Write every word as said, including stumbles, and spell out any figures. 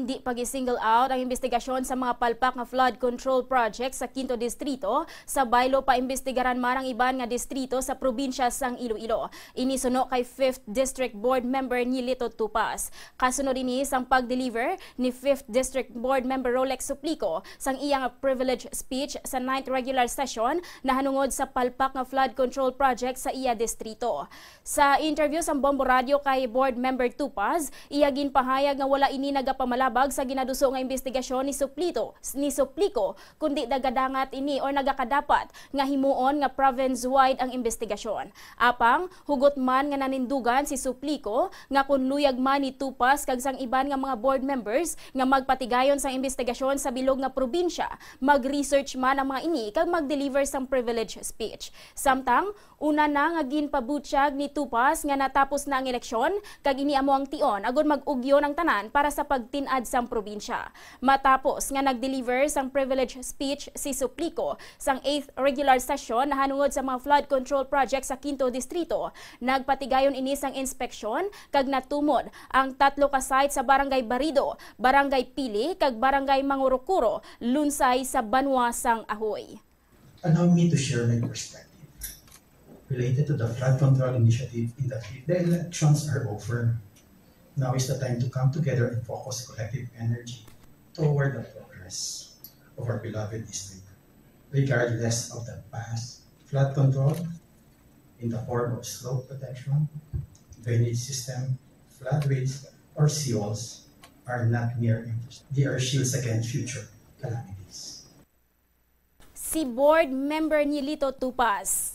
Di pag-single out ang imbestigasyon sa mga palpak nga flood control project sa Quinto Distrito, sa baylo pa imbestigaran man ang iban nga distrito sa probinsya sang Iloilo. Ini suno kay Fifth District Board Member Nilito Tupas. Kasunod ini sang pag-deliver ni Fifth District Board Member Rolex Suplico sang iya nga privilege speech sa ninth regular session nahanungod sa palpak nga flood control project sa iya distrito. Sa interview sang Bombo Radio kay Board Member Tupas, iya ginpahayag nga wala ini nagapamalabag sa ginaduso nga imbestigasyon ni Suplito, ni Suplico, kundi nagadangat ini or nagakadapat nga himuon nga province-wide ang imbestigasyon. Apang, hugot man nga nanindugan si Suplico nga kon luyag man ni Tupas kag sang iban nga mga board members nga magpatigayon sang imbestigasyon sa bilog nga probinsya, mag-research man ang mga ini kag mag-deliver sang privilege speech. Samtang, una na nga ginpabutyag ni Tupas nga natapos na ang eleksyon, kag ini amo ang tion agod mag-ugyon ang tanan para sa pagtin-ad sang probinsya. Matapos nga nag-deliver sang privilege speech si Suplico sang eighth regular session nahanungod sa mga flood control project sa Quinto Distrito, nagpatigayon ini sang inspeksyon kag natumod ang tatlo ka site sa Barangay Barido, Barangay Pili, kag Barangay Mangurukuro, Lunsay sa Banwa sang Ahoy. Allow me to share my perspective related to the flood control initiative in the field. The elections are over. Now is the time to come together and focus collective energy toward the progress of our beloved district, regardless of the past. Flood control in the form of slope protection, drainage system, floodways, or seawalls are not mere infrastructure. They are shields against future calamities. Si Board Member Nilito Tupas.